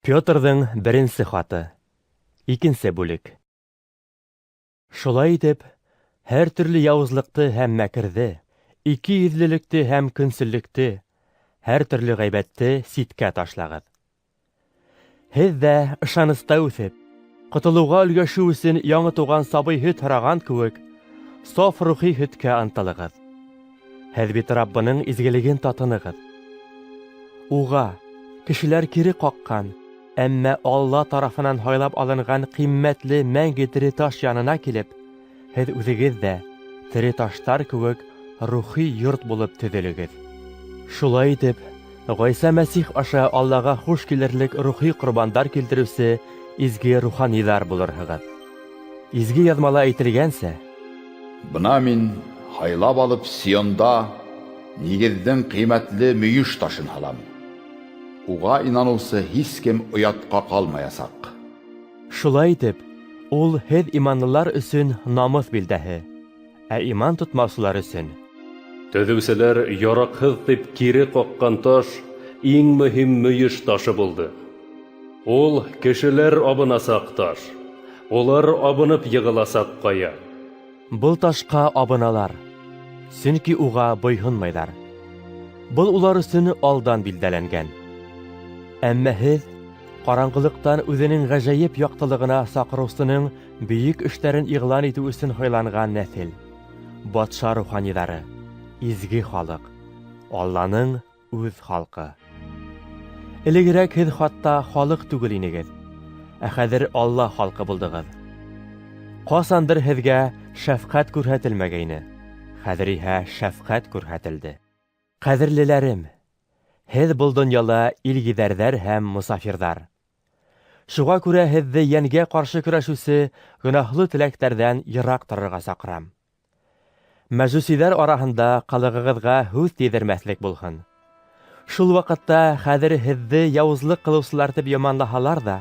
Петрҙың беренсе хаты. Икенсе бүлек. Шулай итеп, һәр төрлө яуызлыҡты һәм мәкерҙе, икейөҙлөлөктө һәм көнсөллөктө, һәр төрлө ғәйбәтте ситкә ташлағыҙ. Һеҙ ҙә ышаныста үҫеп, ҡотолоуға өлгәшеү өсөн яңы тыуған сабый һөт һораған кеүек, саф рухи һөткә ынтылығыҙ. Һеҙ бит Раббының изгелеген татынығыҙ. Уға кешеләр кире ҡаҡҡан, әммә Алла тарафынан һайлап алынған ҡиммәтле мәңге тере таш янына килеп, һеҙ үҙегеҙ ҙә тере таштар кеүек рухи йорт булып төҙөлөгөҙ. Шулай итеп, Ғайса Мәсих аша Аллаға хуш килерлек рухи ҡорбандар килтереүсе изге руханиҙар булырһығыҙ. Изге яҙмала әйтелгәнсә: Бына мин һайлап алып Сионда нигеҙҙең ҡиммәтле мөйөш ташын һалам. Уға инаныусы һис кем оятҡа ҡалмаясаҡ. Шулай итеп, ул һеҙ иманлылар өсөн намыҫ билдәһе, ә иман тотмаусылар өсөн Төҙөүселәр яраҡһыҙ тип кире ҡаҡҡан таш иң мөһим мөйөш ташы булды. Ул кешеләр абынасаҡ таш. Улар абынып йығыласаҡ ҡая. Был ташҡа абыналар, сөнки уға буйһонмайҙар. Был улар өсөн алдан билдәләнгән. Әммә һеҙ ҡараңғылыҡтан үҙенең ғәжәйеп яҡтылығына саҡырыусының бөйөк эштәрен иғлан итеү өсөн һайланған нәҫел, батша руханиҙары, изге халыҡ, Алланың үҙ халҡы. Элегерәк һеҙ хатта халыҡ түгел инегеҙ, ә хәҙер Алла халҡы булдығыҙ. Ҡасандыр һеҙгә шәфҡәт күрһәтелмәгәйне, хәҙер иһә шәфҡәт күрһәтелде. Ҡәҙерлеләрем, һеҙ был донъяла илгиҙәрҙәр һәм мосафирҙар. Шуға күрә һеҙҙе йәнгә ҡаршы көрәшеүсе гонаһлы теләктәрҙән йыраҡ торорға саҡырам. Мәжүсиҙәр араһында ҡылығығыҙға һүҙ тейҙермәҫлек булһын. Шул ваҡытта хәҙер һеҙҙе яуызлыҡ ҡылыусылар тип яманлаһалар ҙа,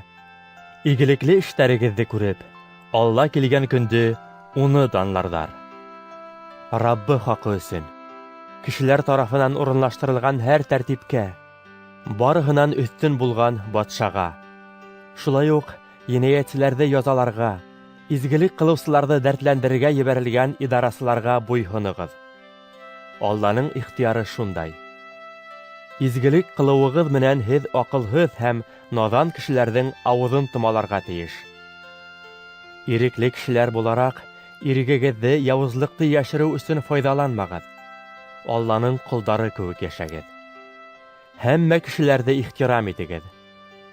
игелекле эштәрегеҙҙе күреп, Алла килгән көндө уны данларҙар. Раббы хаҡы өсөн кешеләр тарафынан урынлаштырылған һәр тәртипкә, барыһынан өҫтөн булған батшаға, шулай уҡ енәйәтселәрҙе язаларға, изгелек ҡылыусыларҙы дәртләндерергә ебәрелгән идарасыларға буйһоноғоҙ. Алланың ихтыяры шундай. Изгелек ҡылыуығыҙ менән һеҙ аҡылһыҙ һәм наҙан кешеләрҙең ауыҙын томаларға тейеш. Ирекле кешеләр булараҡ, ирегегеҙҙе яуызлыҡты йәшереү өсөн файҙаланмағыҙ. Алланың ҡолдары кеүек йәшәгеҙ. Һәммә кешеләрҙе ихтирам итегеҙ.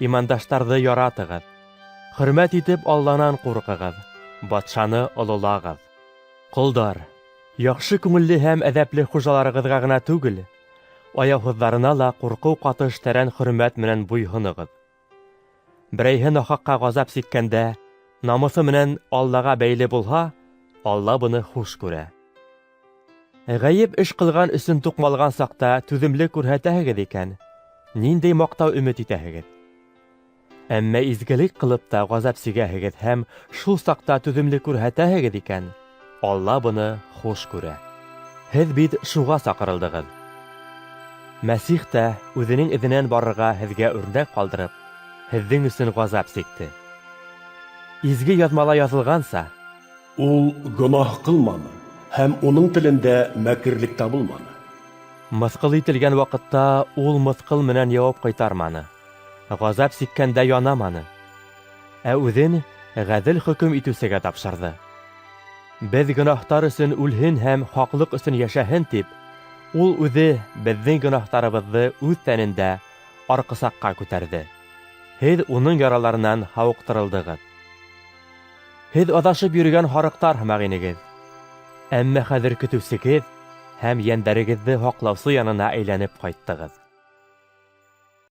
Имандаштарҙы яратығыҙ. Хөрмәт итеп Алланан ҡурҡығыҙ. Батшаны ололағыҙ. Ҡолдар, яҡшы күңелле һәм әҙәпле хужаларығыҙға ғына түгел, аяуһыҙҙарына ла ҡурҡыу ҡатыш тәрән хөрмәт менән буйһоноғоҙ. Берәйһе нахаҡҡа ғазап сиккәндә, намыҫы менән Аллаға бәйле булһа, Алла быны хуш күрә. Ғәйеп эш ҡылған өсөн туҡмалған саҡта түҙемлек күрһәтәһегеҙ икән, ниндәй маҡтау өмөт итәһегеҙ? Әммә изгелек ҡылып та ғазап сигәһегеҙ һәм шул саҡта түҙемлек күрһәтәһегеҙ икән, Алла быны хуш күрә. Һеҙ бит шуға саҡырылдығыҙ. Мәсих тә үҙенең эҙенән барырға һеҙгә үрнәк ҡалдырып, һеҙҙең өсөн ғазап сикте. Изге яҙмала яҙылғанса, Ул гонаһ ҡылманы, һәм уның телендә мәкерлек табылманы. Мыҫҡыл ителгән ваҡытта ул мыҫҡыл менән яуап ҡайтарманы, ғазап сиккәндә янаманы, ә үҙен ғәҙел хөкөм итеүсегә тапшырҙы. Беҙ гонаһтар өсөн үлһен һәм хаҡлыҡ өсөн йәшәһен тип, ул үҙе беҙҙең гонаһтарыбыҙҙы үҙ тәнендә арҡысаҡҡа күтәрҙе. Һеҙ уның яраларынан һауыҡтырылдығыҙ. Һеҙ аҙашып йөрөгән һарыҡтар һымаҡ инегеҙ. Әммә хәҙер көтөүсегеҙ һәм йәндәрегеҙҙе һаҡлаусы янына әйләнеп ҡайттығыҙ.